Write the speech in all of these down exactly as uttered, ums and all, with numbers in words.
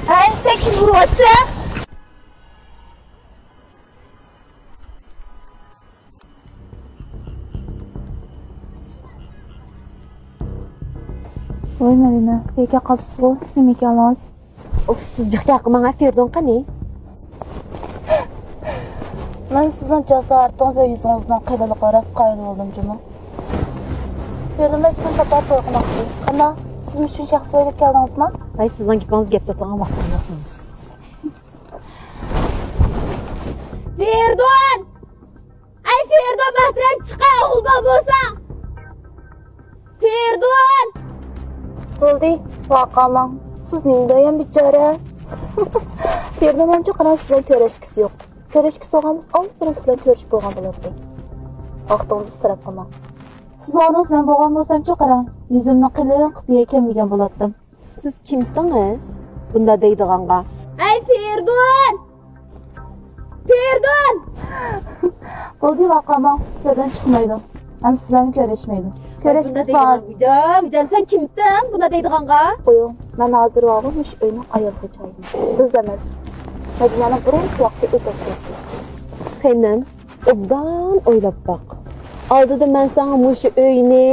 ھەي، سەن كىمنى ئۇرۇۋاتىسەن؟ ۋاي مەدىنە، كەلگەن قاپسىزغۇ، نېمە ئىكەن ھالىڭىز؟ ئۇف، سىز جىق گەپ قىلماڭ، ھە، فېرىدۇن قېنى؟ مەن سىزنىڭ جاسارىتىڭىز ۋە يۈزىڭىزنىڭ قېلىنلىقىغا راست قايىل بولدۇم جۇمۇ. فېرىدۇن، مەن سىزنى تاپا توي قىلماقچى. قانداق؟ سىز ئۈچۈن شەخس توي دەپ كەلدىڭىزما؟ ھەي، سىزنىڭ گېپىڭىز گەپ ساتىدىغان ۋاقتىم يوق. فېرىدۇن! ئەي، فېرىدۇن، مەھرەم چىقە، ئوغۇل بالا بولسا! فېرىدۇن! بولدى، ۋارقىرىماڭ. سىز نېمە دەيەن بىچارە؟ فېرىدۇن، مەنچۇ قاراڭ، سىزنىڭ كۆرۈشكۈسى يوق. كۆرۈشكۈسى بولغان بولسا، ئالدىن سىلەر كۆرۈشۈپ بولغان بولاتتى. ۋاقتىڭىزنى ئىسراپ قىلماڭ. سىز بولغانىڭىز مەن بولغان بولسامچۇ قاراڭ، يۈزۈمنى قىلىپ قىپىيە كەممىگەن بولاتتىم. سىز كىمتىڭىز بۇنداق دەيدىغانغا؟ ئەي، فېرىدۇن! فېرىدۇن! بولدى، ۋارقىرىماڭ، يادىدىن چىقمايدۇ. ھەم سىلەرمۇ كۆرۈشمەيدۇ. كۆرۈشكۈسى بار. ۋىجان، ۋىجان، سەن كىمتىڭ بۇنداق دەيدىغانغا؟ قويۇڭ، مەن ھازىر ۋاقىت مۇشۇ ئۆينىڭ ئايال خوجايىنى. سىز ئەمەس. مەدىنەنىڭ بۇرۇنقى ۋاقتى ئۆتۈپ كەتتى. خېنىم، ئوبدان ئويلاپ باق. ئالدىدا مەن ساڭا مۇشۇ ئۆينى،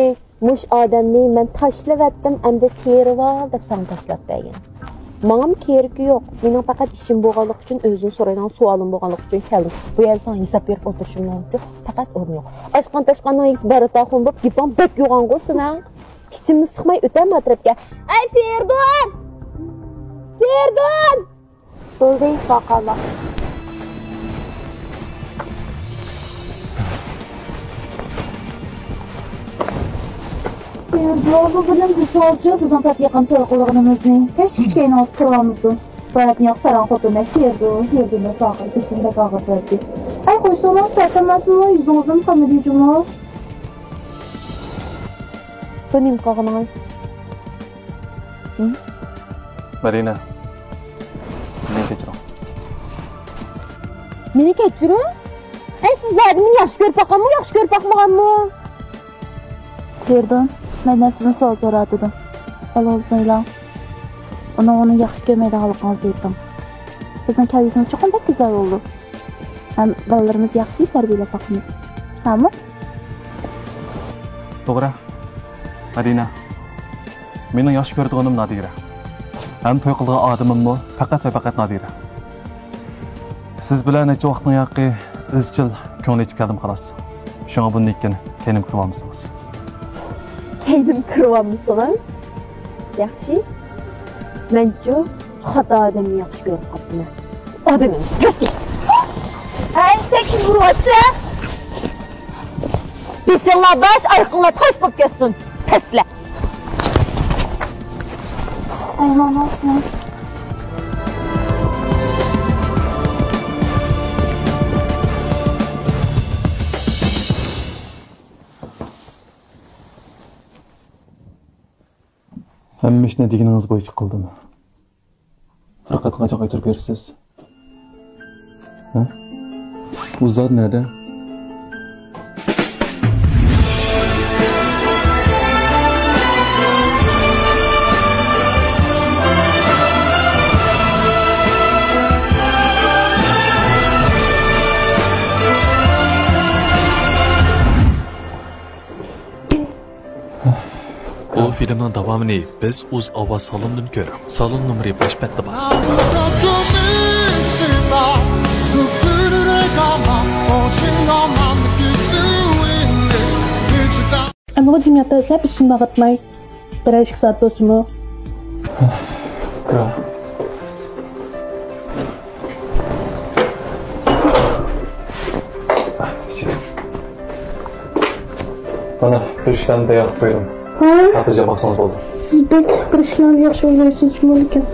مۇشۇ ئادەمنى مەن تاشلىۋەتتىم، ئەمدى تېرىۋال دەپ ساڭا تاشلاپ بەرگەن. ماڭىمۇ كېرىكى يوق. مېنىڭ پەقەت ئىشىم بولغانلىقى ئۈچۈن، ئۆزۈڭ سورايدىغان سوئالىم بولغانلىقى ئۈچۈن كەلدىم. بۇ يەردە ساڭا ھېساب بېرىپ ئولتۇرۇشۇمنىڭ ئۈچۈن پەقەت ئورنى يوق. ئاشقان تاشقاننىڭ ئىگىسى باراتاخۇن بولۇپ، گېپىڭ بەك يوغانغۇ سېنىڭ. ئىچىمنى سىقماي ئۆتەم ئەترەتكە. ئەي، فېرىدۇن! فېرىدۇن! بولدى، ۋارقىرىماڭ. بۇ بىلەن بىز سوراپچۇ، بىزنىڭ پەت يېقىن توي قىلىدىغىنىمىزنى. كەچ كەينىڭىز قۇرۇۋالمىسۇن. باياتنى ياق ساراڭ خوتۇنى، فېرىدۇن، فېرىدۇن دەپ ۋارقىرىپ ئېسىمنى بەك ئاغرىتىۋەتتى. ئەي، خوش سوراڭ، سەتەنمەسمۇ، يۈزىڭىزدىن قانىدى جۇمۇ. بۇ نېمە قىلغىنىڭىز؟ ھە؟ مەدىنە، مېنى كەچۈرۈڭ. مېنى كەچۈرۈڭ؟ ئەي، سىز زادى مېنى ياخشى كۆرۈپ باققانمۇ، ياخشى كۆرۈپ باقمىغانمۇ؟ فېرىدۇن، مەن سىزدىن سوئال سوراۋاتىدىم. بالىڭىزنى ئويلاڭ. ئۇنىڭ ئۇنى ياخشى كۆرمەيدىغانلىقىڭىزنى ئېيتىڭ. بىزنىڭ كەلگۈسىمىز چوقۇم بەك گۈزەل بولىدۇ. ھەم بالىلىرىمىزنى ياخشى تەربىيەلەپ باقىمىز. شۇنداقمۇ؟ توغرا. مەدىنە، مېنىڭ ياخشى كۆرىدىغىنىم نادىرە. ھەم توي قىلىدىغان ئادىمىممۇ پەقەت ۋە پەقەت نادىرە. سىز بىلەن نەچچە ۋاقىتنىڭ ياقى ئىزچىل كۆڭۈل ئېچىپ كەلدىم، خالاس. شۇڭا بۇندىن كېيىن كەينىمگە كىرىۋالمىسىڭىز. كەينىمگە كىرىۋالمىسىڭىز؟ ياخشى. مەنچۇ خاتا ئادەمنى ياخشى كۆرۈپ قاپتىمەن. ئادەم ئەمەس، پەسكەش. ھەي، سەن كىمنى ئۇرۇۋاتىسەن؟ بېشىڭلار باش، ئارقىڭلار تاش بولۇپ كەتسۇن. پەسلە. ئەي، ماما. ھەممە ئىشنى دېگىنىڭىز بويىچە قىلدىم. پۇرقەتكە قاچان قايتۇرۇپ بېرىسىز؟ ھە؟ ئۇ زادى نەدە؟ بۇ فىلىمنىڭ داۋامىنى بىز ئۇز ئاۋاز سالونىدىن كۆرۈڭ. سالون نومۇرى باش بەتتە بار. ئەمما جىمىيەتتە سەپ ئىشىم باغاتماي. بىرەر ئىككى سائەت بولسىمۇ. كىرە. مانا، بىر ئىشلارنى تەييار قىلىپ قويدۇم. ھە؟ خاتىرجەم بولسىڭىز بولدى. سىز بەك بىر ئىشلارنى ياخشى ئويلايسىز جۇمۇ لېكىن.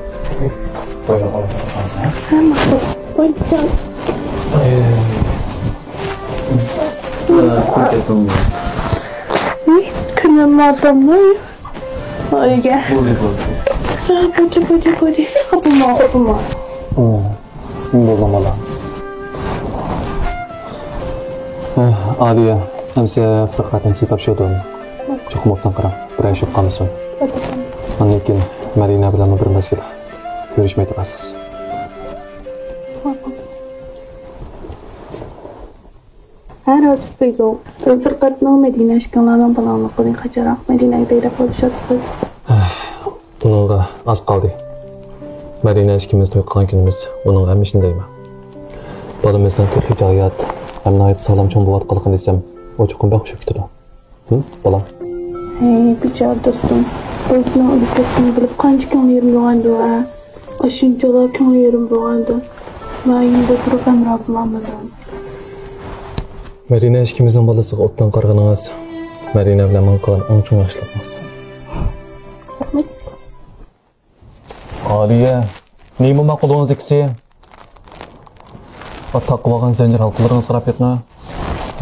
بۇيرۇڭ، ئولتۇرۇڭ، ھە؟ ھە، ماقۇل. بۇيرۇڭ. ئاي. ئاي، كۈنۈم ئادەمنى. ئۆيگە. بولدى، بولدى. ھە، بولدى، بولدى، بولدى. خاپىما، خاپىما. بولدى، بالا. ھە، ئادىيە، ئەمسە پۇرقەتنى سىز تاپشۇردۇم. چوقۇم ئوبدان قاراڭ، بىرەر ئىش بولۇپ قالمىسۇن. ئاندىن كېيىن مەدىنە بىلەنمۇ بىر مەزگىل كۆرۈشمەي تۇرارسىز. ھە، راست، فەيزۇ. سەرقەتنىڭ مەدىنە ئىككىڭلارنىڭ بالاڭلىقىنى قاچانراق مەدىنەگە دەيدە قويۇشاتسىز؟ ئۇنىڭغا ئاز قالدى. مەدىنە ئىككىمىز توي قىلغان كۈنىمىز ئۇنىڭغا ھەممە ئىشنى دەيمەن. بالىمىزنىڭ تېخىچە ھايات ھەم ناھايىتى ساغلام چوڭ بولۇۋاتقانلىقىنى دېسەم، ئۇ چوقۇم بەك خۇش بولۇپ كېتىدۇ. ھە، بالام؟ ھەي، بىچارە دوستۇم. دادىسىنىڭ ئۆلۈپ كەتكىنىنى بىلىپ قانچە كۆڭلى يېرىم بولغاندۇ، ھە؟ ئاشۇنچىلا كۆڭلى يېرىم بولغاندۇ. مەن يېنىدا تۇرۇپ ھەمراھ بولالمىدىم. مەدىنە ئىككىمىزنىڭ بالىسىغا ئوبدان قارىغىنىڭىز مەدىنە بىلەن ماڭا قىلغان ئەڭ چوڭ ياخشىلىقىڭىز. رەھمەت. ئالىيە، نېمە ماقۇلىڭىز ئىككىسى؟ تاقىۋالغان زەنجىر ھالقىلىرىڭىزغا قاراپ بېقىڭ.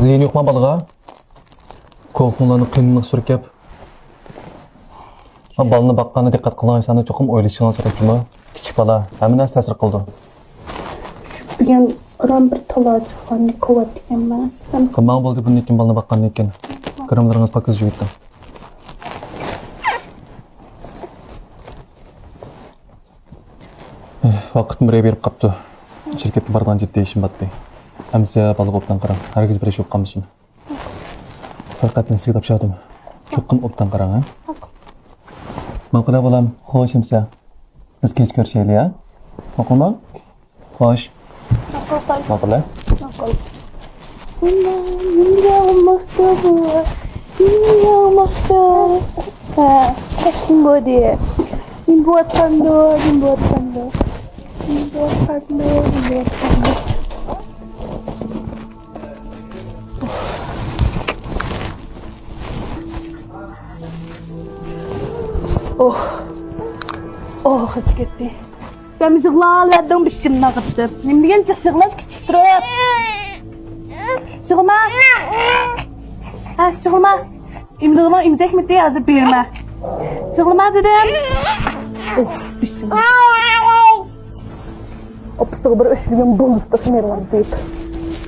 زىيىنى يوقما بالىغا؟ كوفۇڭلارنى قىينىنىغا سۈركەپ. ھا، بالىنى باققاندا دىققەت قىلىدىغان ئىشلارنى چوقۇم ئويلىشىڭىز كېرەك جۇمۇ. كىچىك بالا، ھەممە نەرسە تەسىر قىلىدۇ. بۈگۈن ئاران بىر تالاچىخاننى كوۋاتىكەنمەن. قىلماڭ بولدى بۇندىن كېيىن بالىنى باققاندىن كېيىن. كىرىملىرىڭىز پاكىز يۇيۇلدى. ۋاقىتمۇ بېرىپ قاپتۇ. شىركەتكە بارىدىغان جىددىي ئىشىم باتتى. ئەمسە بالىغا ئوبدان قاراڭ. ھەرگىز بىر ئىش بولۇپ قالمىسۇن. سەرقەتنى سىزگە تاپشۇردۇم. چوقۇم ئوبدان قاراڭ، ھە؟ ماقۇل، بالام. خوش، ئەمسە. بىز كەچ كۆرۈشەيلى، ھە؟ ماقۇلمۇ؟ خوش. ماقۇل، خوش. ماقۇل، ھە؟ ماقۇل. نېمە ياغماقتا بۇ؟ نېمە ياغماقتا؟ ھە، كەتتىم بولدى. نېمە بولۇۋاتقاندۇ؟ نېمە بولۇۋاتقاندۇ؟ نېمە بولۇۋاتقاندۇ؟ نېمە بولۇۋاتقاندۇ؟ ئوھ. ئوھ، قېچىپ كەتتى. سەن يىغلاۋەردىڭ بېشىمنى ئاغرىتىپ. نېمە دېگەن جىق يىغلاش كىچىك تۇرۇپ. يىغلىما. ھە، يىغلىما. ئىملىغىنىڭ ئېمىزەكمىتى ھازىر بېرىمەن. يىغلىما دېدىم. ئوھ، بېشىم. ئاپىسىغا بىر ئۆچ دېگەن بولدى، مېھرىۋان دەپ.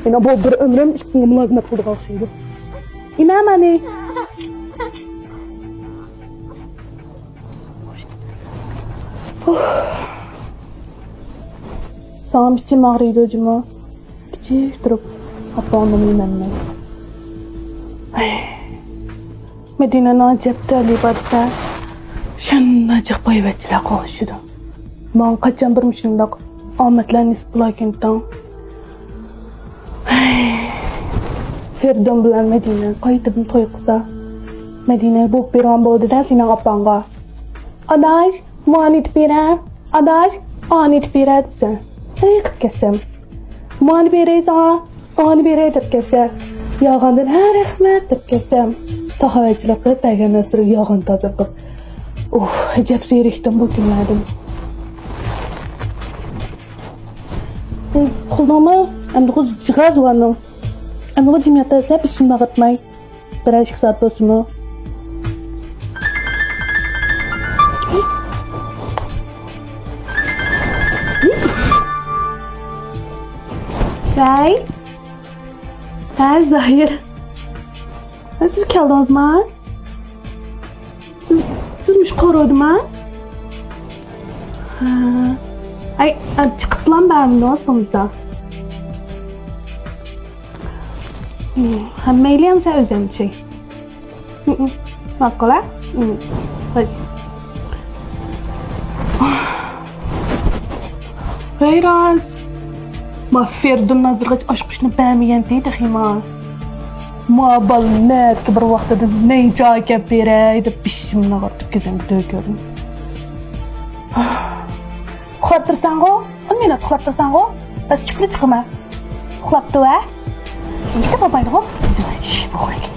مېنىڭ بۇ بىر ئۆمرۈم ئىككىڭگە مۇلازىمەت قىلىدىغان ئوخشايدۇ. ئىمام ئانى. ساڭا ئىچىم ئاغرىيدۇ جۇمۇ. كىچىك تۇرۇپ ئاپاڭنى مەنمەن. مەدىنەنىڭ ئەجەب تەلىيى بار دېسە، شۇنداق جىق بايۋەچچىلەر قوغلىشىدۇ. ماڭا قاچان بىر مۇشۇنداق ئامەتلەر نېسىپ بولاركىنتىڭ؟ فېرىدۇن بىلەن مەدىنە قايتىدىن توي قىلسا، مەدىنە بوپ بېرىدىغان بولدى-دە سېنىڭ ئاپاڭغا. ئاداش، مانى ئېتىپ بېرە، ئاداش، ئانى ئېتىپ بېرە دېسە، ھەي قىپ كەتسەم. مانى بېرەي ساڭا، ئانى بېرەي دەپ كەتسە، يالغاندىن ھە رەھمەت دەپ كەتسەم، ساخاۋەتچىلىك قىلىپ بەرگەن نەرسىلىرىگە يالغان تازىلىق قىلىپ. ئۇھ، ئەجەب زېرىكتىم بۇ كۈنلەردىن. قىلدىڭمۇ؟ ئەمدىغۇ جىغاز ۋارنىڭ. ئەمدىغۇ جىم ياتىسەن، بېشىمنى ئاغرىتماي. بىرەر ئىككى سائەت بولسىمۇ. ۋەي. ھە، زاھىر. سىز كەلدىڭىزما؟ سىز، سىز مۇشۇ قورۇدىما؟ ھە. ئەي، چىقىپلام بەرمىدىڭىز بولمىسا. ھە، مەيلى، ئەمسە ئۆزۈم چۈشەي. ماقۇل، ھە؟ خوش. ھەي راست. ما فېرىدۇن ھازىرغىچە ئاچقۇچنى بەرمىگەنتى تېخىما. ما بالا نەتكە بىر ۋاقتىدا نەي جايغا كەپ بېرەي دەپ بېشىمنى ئاغرىتىپ كۆزۈمگە تۆكۈردۈم. ئۇخلاپ تۇرساڭغۇ؟ ئون مىنۇت ئۇخلاپ تۇرساڭغۇ؟ بەس چۈكلە چىقىما. ئۇخلاپتۇ ۋە؟ ھېچنېمە بولمايدىغۇ؟ ئىش بولمايدۇ.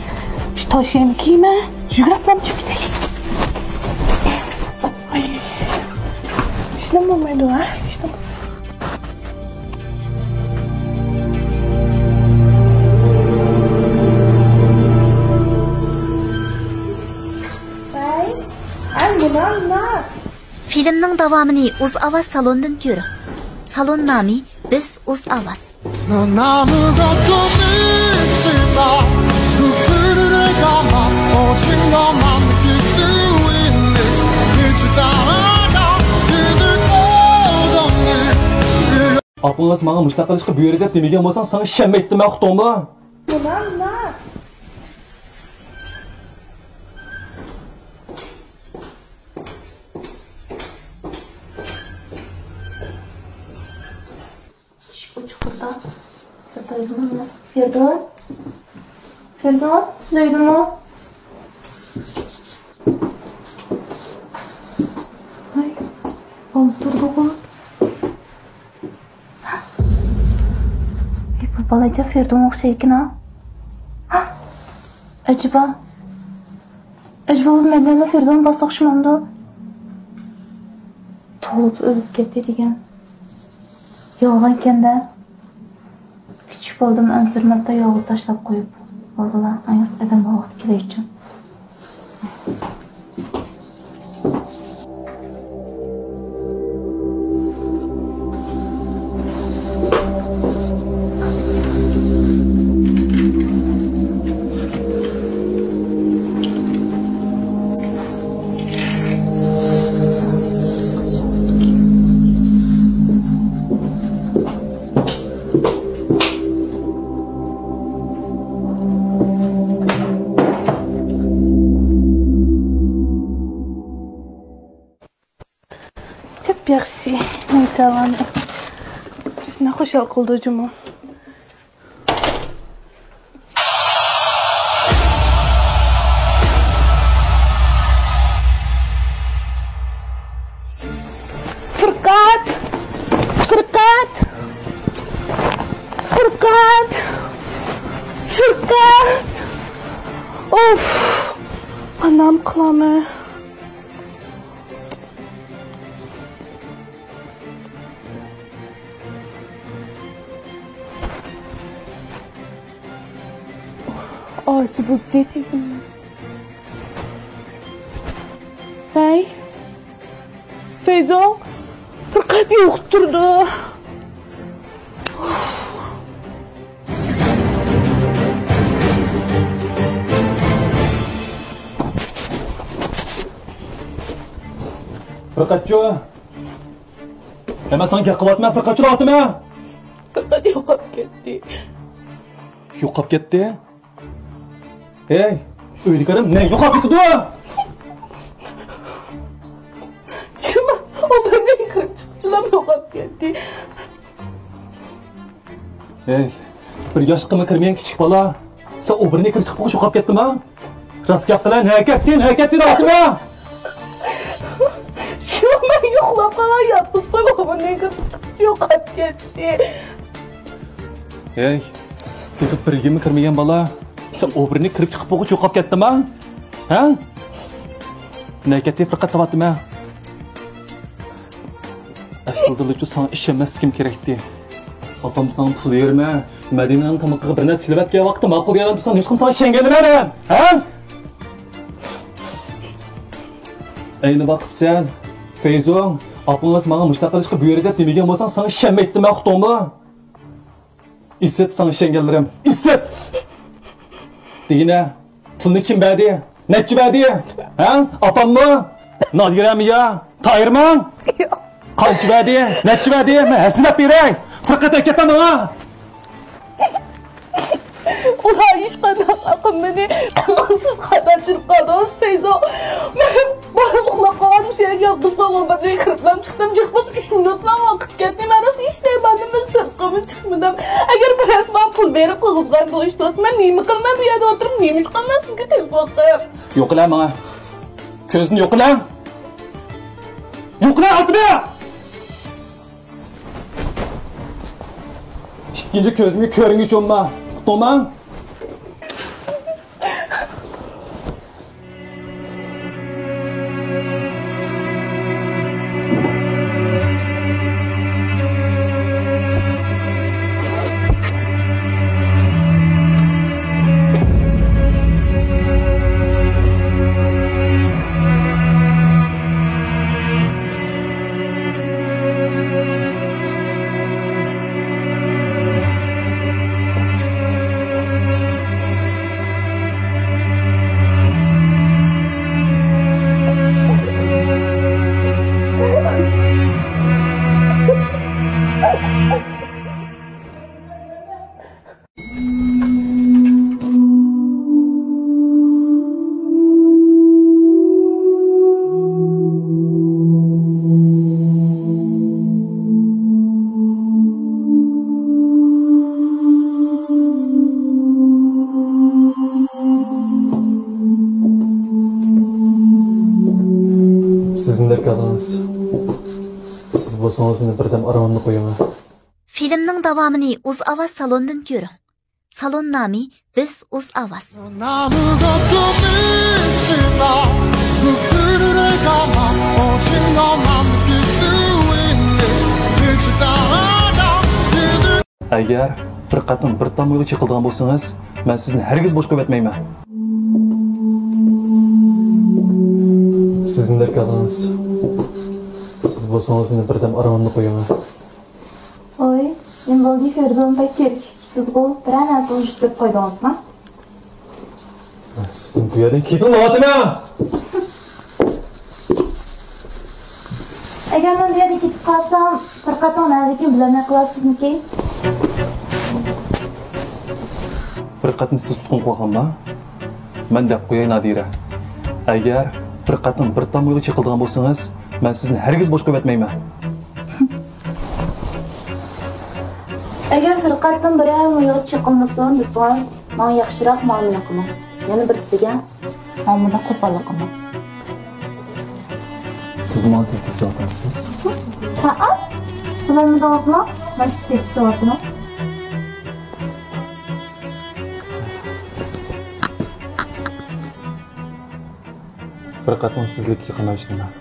شۇ توشۇينى كىيمە. يۈگۈرۈپلا چۈشۈپ كېتەيلى. ئاي. ھېچنېمە بولمايدۇ ۋە؟ ھېچنېمە. ۋاي. ئەي، مۇنا، مۇنا. فىلىمنىڭ داۋامىنى ئۇز ئاۋاز سالوندىن كۆرۈڭ. سالون نامى بىز ئۇز ئاۋاز. 너 아무것도 묻지 마. 그 불을 감아 오직 너만 느낄 수 있는 빛을 따라 ئاپىڭىز ماڭا مۇشۇنداق قىلىشقا بۇيرۇدى دەپ دېمىگەن بولساڭ، ساڭا ئىشەنمەيتتىم مەن، ئۇقتۇڭمۇ؟ ئىشىك ئوچۇق تۇردا. فېردون، فېردون، سىز ئۆيدىمۇ؟ ھاي، ئولتۇردىغۇ. ئەي، بۇ بالا ئەجەب فېردونغا ئوخشايدىكەن ھا. ھا؟ ئەجەبا. ئەجەبا، بۇ مەندىنلا فېردونغا باسا ئوخشىمامدۇ؟ تۇغۇلۇپ ئۆلۈپ كەتتى دېگەن. يالغانكەن-دە. كىچىك بالىدىمۇ ئەنسىرىمەپتۇ، يالغۇز تاشلاپ قويۇپ. بالىلار ئەڭ ياخشى ئادەم بولغۇدەك كېلەيچۇ. چەپ ياخشى، مەيتاۋان. بىزنى خۇشال قىلدى جۇمۇ. فرقات! فرقات! فرقات! فرقات! ئوف! ئانام قىلامەن. ئايسى بولدى. ھەي، فەيزۇڭ، فرقات يوقىتىپ تۇردى. فرقاتچۇ؟ ھە، مەن ساڭا گەپ قىلىۋاتىمەن، فرقاتچۇ دەۋاتىمەن. فرقات يوقاپ كەتتى. يوقاپ كەتتى؟ ھەي، ئۆيدىكى ئادەم نەگە يوقاپ كېتىدۇ؟ شۇ، ئۇ بىردىن كىرىپ چىققۇچىلام يوقاپ كەتتى. ھەي، بىر ياشقىمۇ كىرمىگەن كىچىك بالا، سەن ئۇ بىردىن كىرىپ چىقىپ يوقاپ كەتتىڭمۇ؟ راست گەپ قىلە، نەگە كەتتىڭ، نەگە كەتتىڭ دەۋاتىمەن. شۇ، مەن يوقلاپ قالغان يالغۇز قوي ئۇ بىردىن كىرىپ چىقىپ يوقاپ كەتتى. ھەي، تېخى بىر يىلمۇ كىرمىگەن بالا، سەن ئۇ بىردىن كىرىپ چىقىپ بولغۇچە يوقاپ كەتتىڭمۇ؟ ھە؟ نەگە كەتتى فرقات دەۋاتىمەن. ئەسلىدىلىچۇ ساڭا ئىشەنمەسلىكىم كېرەكتى. ئاپام ساڭا پۇل بېرىمەن، مەدىنىنىڭ تامىقىغا بىر نەرسە سېلىۋەتكەن ۋاقىتتا ماقۇل دېگەن تۇرسام، ھېچقىم ساڭا ئىشەنگەن نېمە؟ ھە؟ ئەينى ۋاقىت سەن، فەيزۇڭ، ئاپىڭىز ماڭا مۇشۇنداق قىلىشقا بۇيرۇدى دەپ دېمىگەن بولساڭ، ساڭا ئىشەنمەيتتىم مەن، ئۇقتۇڭمۇ؟ ئىسىت ساڭا ئىشەنگەنلىرىم، ئىسىت! دېگىنە، پۇلنى كىم بەردى؟ نەچچە بەردى؟ ھە؟ ئاپاممۇ؟ نادىرەمۇ يا؟ تايىرمۇ؟ قانچە بەردى؟ نەچچە بەردى؟ مەن ھەسسىلەپ بېرەي. فرقەت ئەكەتمە ماڭا. ئۇلار ھېچقانداق قىلمىدى. ئاڭسىز خاتا چۈشۈرۈپ قالدىڭىز، فەيزۇ. مەن بالا ئۇخلاپ قالغان مۇشۇ يەرگە يالغۇز بولغان بىر كىرىپلام چىقتىم. جىق بولسا ئۈچ مىنۇتلا ۋاقىت كەتتى. مەن راست ھېچ نېمە سىرتقىمۇ چىقمىدىم. ئەگەر بىرەرسى ماڭا پۇل بېرىپ قىلغۇزغان بولۇش بولسا، مەن نېمە قىلىمەن بۇ يەردە ئولتۇرۇپ؟ نېمە ئىش قىلىمەن سىزگە تېلېفون قىلىپ؟ يوقىلا ماڭا. كۆزدىن يوقىلا. يوقىلا ئالدىمدىن! ئىككىنچى كۆزۈمگە كۆرۈنگۈچى بولما. ئۇقتۇڭما؟ سىز بولسىڭىز مېنى بىردەم ئارامىمدا قويۇڭ. فىلىمنىڭ داۋامىنى ئۇز ئاۋاز سالوندىن كۆرۈڭ. سالون نامى بىز ئۇز ئاۋاز. ئەگەر پىرقەتنىڭ بىر تامغىغا چېقىلىدىغان بولسىڭىز، مەن سىزنى ھەرگىز بوش قويۇۋەتمەيمەن. سىز نېمە دەپ كەلدىڭىز؟ سىز بولسىڭىز مېنى بىردەم ئارامىمدا قويۇڭ. ۋوي، نېمە بولدى، فېرىدۇن بەك تېرىكىپ كېتىپسىزغۇ؟ بىرەر نەرسىگە يۈتتۈرۈپ قويدىڭىزمۇ؟ سىزنىڭ بۇ يەردىن كېتىڭ دەۋاتىمەن! ئەگەر مەن بۇ يەردىن كېتىپ قالسام، پىرقەتنىڭ نەدىكىنى بىلەلمەي قالارسىزمىكىن؟ پىرقەتنى سىز تۇتقۇن قىلغانما؟ مەن دەپ قوياي، نادىرە. ئەگەر پىرقەتنىڭ بىر تامغىغا چېقىلىدىغان بولسىڭىز، مەن سىزنى ھەرگىز بوش قويۇۋەتمەيمەن. ئەگەر پىرقەتنىڭ بىرەر مۇيىغا چېقىلمىسۇن دېسىڭىز، ماڭا ياخشىراق مۇئامىلە قىلىڭ. يەنە بىرسىگە ماڭا مۇنداق قوپاللىق قىلماڭ. سىز ماڭا تېگىسىۋاتامسىز؟ ھەئە؟ بىلەلمىدىڭىزمۇ؟ مەن سىزگە تېگىسىۋاتىمەن. پىرقەتنىڭ سىزلىكىگە قانداق ئىشىنىمەن؟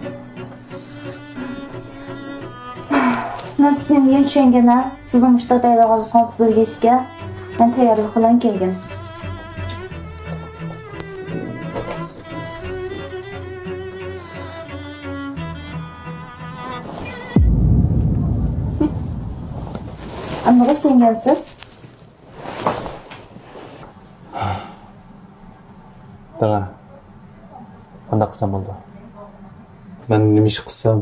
مەن سىزنى بۈگۈن چۈشەنگەن ھە. سىزنىڭ مۇشۇنداق دەيدىغانلىقىڭىزنى بىلگەچكە، مەن تەييارلىق بىلەن كەلگەن. ئەمدىغۇ ئىشەنگەنسىز؟ دادا، قانداق قىلسام بولىدۇ؟ مەن نېمە ئىش قىلسام،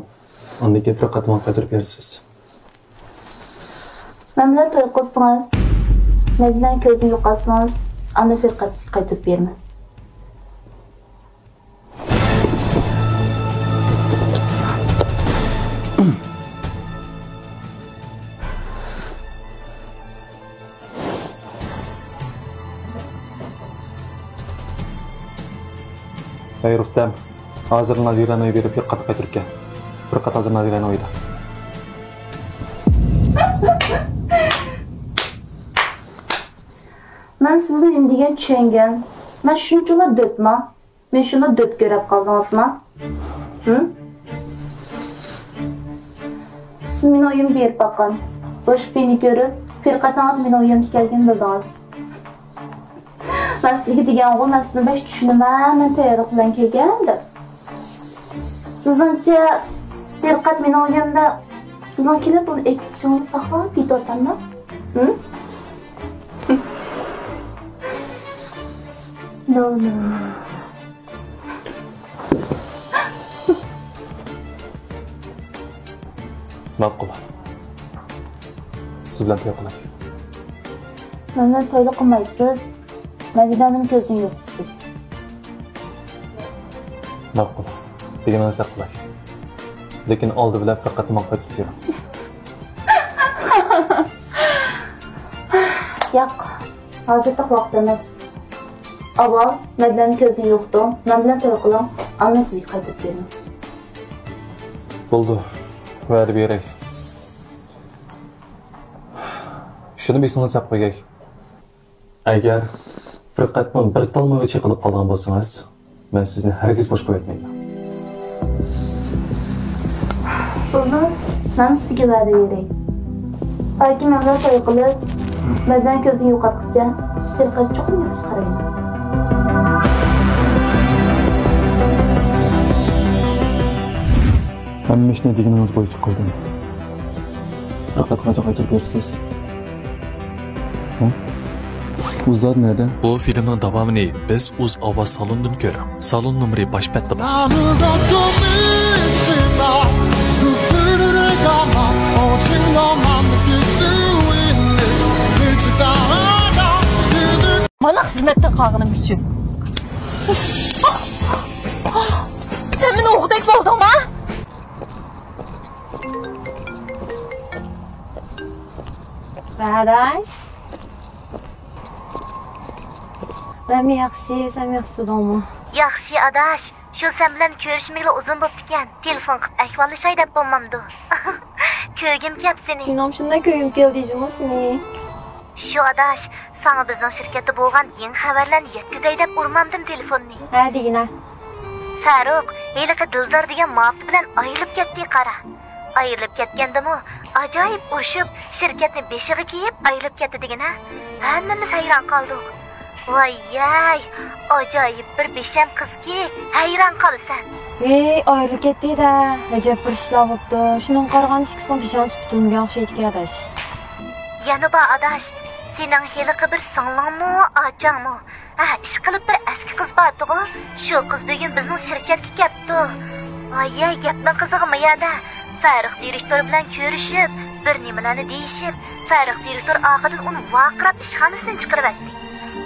ئاندىن كېيىن پىرقەتنى ماڭا قايتۇرۇپ بېرىسىز؟ مەن بىلەن توي قىلسىڭىز، مەدىنەنىڭ كۆزىنى يوقاتسىڭىز، ئاندىن پىرقەتنى سىزگە قايتۇرۇپ بېرىمەن. ھەي رۇستەم، ھازىر نادىرەنىڭ ئۆيىگە بېرىپ پىرقەتنى قايتۇرۇپ كەل. پىرقەت ھازىر نادىرەنىڭ ئۆيىدە. مەن سىزنى نېمە دېگەن چۈشەنگەن؟ مەن شۇنچىلا دۆتما؟ مېنى شۇنداق دۆت كۆرۈپ قالدىڭىزما؟ ھىم؟ سىز مېنىڭ ئۆيۈمگە بېرىپ باققان. بوش پېنى كۆرۈپ، پىرقەتنىڭ مېنىڭ ئۆيۈمگە كەلگىنىنى بىلدىڭىز. مەن سىزگە دېگەنغۇ، مەن سىزنى بەك چۈشىنىمەن، مەن تەييارلىق بىلەن كەلگەن دەپ. سىزنىڭچە پىرقەت مېنىڭ ئۆيۈمدە سىزنىڭ كېلىپ ئۇنى ئېيتىشىڭىزنى ساقلاپ كېتىۋاتامدۇ؟ ھىم؟ No, no, no. ماقۇل. سىز بىلەن توي قىلاي. مەن بىلەن تويلا قىلمايسىز. مەدىنەنىڭ كۆزىدىن يوقىتىسىز. ماقۇل. دېگىنىڭىزدەك قىلاي. لېكىن ئالدى بىلەن پىرقەتنى ماڭا قايتۇرۇپ بېرىڭ. ياق، ھازىرلىق ۋاقىت ئەمەس. ئاۋۋال مەدىنەنىڭ كۆزىنى يوقىتىڭ، مەن بىلەن توي قىلىڭ، ئاندىن سىزگە قايتۇرۇپ بېرىمەن. بولدى، ۋەدە بېرەي. شۇنى بىلسىڭىز دەپ قوياي. ئەگەر پىرقەتنىڭ بىر تال مېۋە چېقىلىپ قالغان بولسىڭىز، مەن سىزنى ھەرگىز بوش قويۇۋەتمەيمەن. بولدى، مەن سىزگە ۋەدە بېرەي. باكى مەن بىلەن توي قىلىپ، مەدىنە كۆزىنى يوقاتقىچە پىرقەت چوقۇم ياخشى قارايمەن. ھەممە ئىشنى دېگىنىڭىز بويىچە قىلدىم. پىرقەتنى قاچان قايتۇرۇپ بېرىسىز؟ ھە؟ ئۇ زادى نەدە؟ بۇ فىلىمنىڭ داۋامىنى بىز ئۇز ئاۋاز سالوندىن كۆرۈڭ. سالون نومۇرى باش بەتتە بار. مانا خىزمەتتىن قالغىنىم ئۈچۈن. سەن مېنى ئوغرىدەك بولدۇڭما؟ ئاداش. مەنمۇ ياخشى، سەنمۇ ياخشى تۇردۇڭمۇ؟ ياخشى ئاداش، شۇ سەن بىلەن كۆرۈشمىگىلى ئۇزۇن بوپتىكەن، تېلېفون قىپ ئەھۋاللىشاي دەپ بولمامدۇ؟ كۆرگۈم كەپ سېنى. مېنىڭمۇ شۇنداق كۆرگۈم كەلدى جۇمۇ سېنى. شۇ ئاداش، ساڭا بىزنىڭ شىركەتتە بولغان يېڭى خەۋەرلەرنى يەتكۈزەي دەپ ئۇرمامدىم تېلېفوننى. ھە، دېگىنە. فاروق، ھېلىقى دىلزار دېگەن مۇھەببىتى بىلەن ئايرىلىپ كەتتى قارا. ئايرىلىپ كەتكەندىمۇ ئاجايىپ ئۇرۇشۇپ، شىركەتنى بېشىغا كىيىپ ئايرىلىپ كەتتى دېگىنە. ھەممىمىز ھەيران قالدۇق. ۋاييەي، ئاجايىپ بىر بىشەم قىزكى، ھەيران قالىسەن. ۋىي، ئايرىلىپ كەتتى-دە. ئەجەب بىر ئىشلار بوپتۇ. شۇنىڭغا قارىغاندا ئىككىسىنىڭ بىشەم سۈپىتى بولمىغان ئوخشايدىكەن ئاداش. يەنە بار ئاداش، سېنىڭ ھېلىقى بىر سىڭلىڭمۇ، ئاچاڭمۇ، ھە، ئىشقىلىپ بىر ئەسكى قىز بارتىغۇ، شۇ قىز بۈگۈن بىزنىڭ شىركەتكە كەپتۇ. ۋاييەي، گەپنىڭ قىزىقى مۇيەدە، فاروق دىرېكتور بىلەن كۆرۈشۈپ، بىر نېمىلەرنى دېيىشىپ، فاروق دىرېكتور ئارقىدىن ئۇنى ۋارقىراپ ئىشخانىسىدىن چىقىرىۋەتتى.